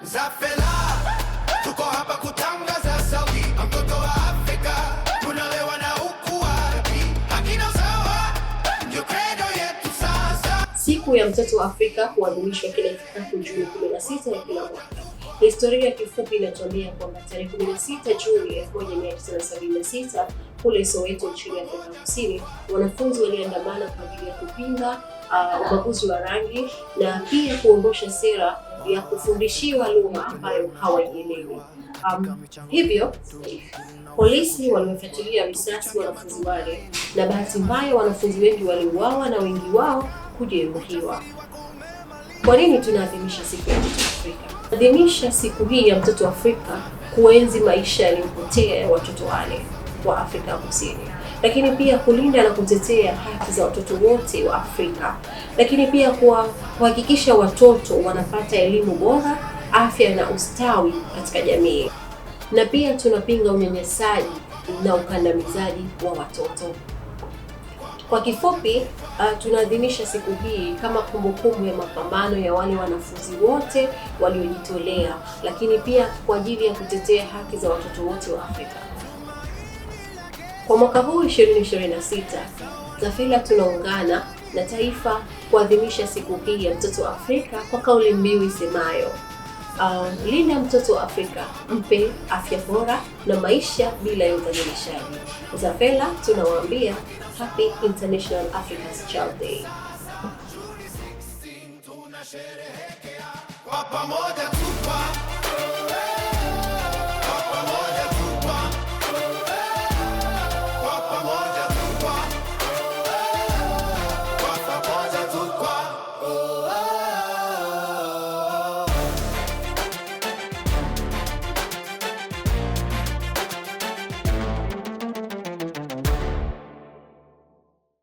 Zafela, tuko hapa kutangaza sauti ya mtoto wa Afrika. Tunalewa na ukuaji, haki na usawa ndio credo yetu sasa. Siku ya mtoto wa Afrika huadhimishwa kila ifikapo Juni 16 ya kila mwaka. Historia kifupi inatuambia kwamba tarehe 16 Juni 1976 kule Soweto nchini Afrika Kusini, wanafunzi waliandamana kwa ajili ya kupinga ubaguzi wa rangi na pia kuondosha sera ya kufundishiwa lugha ambayo hawaielewi. Hivyo polisi waliwafuatilia risasi wanafunzi wale, na bahati mbaya wanafunzi wengi waliuawa na wengi wao kujeruhiwa. Kwa nini tunaadhimisha siku ya mtoto Afrika? Adhimisha siku hii ya mtoto Afrika kuenzi maisha yaliyopotea ya watoto wale wa Afrika Kusini, lakini pia kulinda na kutetea haki za watoto wote wa Afrika, lakini pia kuhakikisha watoto wanapata elimu bora, afya na ustawi katika jamii, na pia tunapinga unyanyasaji na ukandamizaji wa watoto. Kwa kifupi, tunaadhimisha siku hii kama kumbukumbu ya mapambano ya wale wanafunzi wote waliojitolea, lakini pia kwa ajili ya kutetea haki za watoto wote wa Afrika. Kwa mwaka huu 2026, Zafela tunaungana na taifa kuadhimisha siku hii ya mtoto wa Afrika kwa kauli mbiu isemayo linda mtoto wa Afrika, mpe afya bora na maisha bila ya udhalilishaji. Zafela tunawaambia Happy International Africa's Child Day. Tunasherehekea kwa pamoja tupa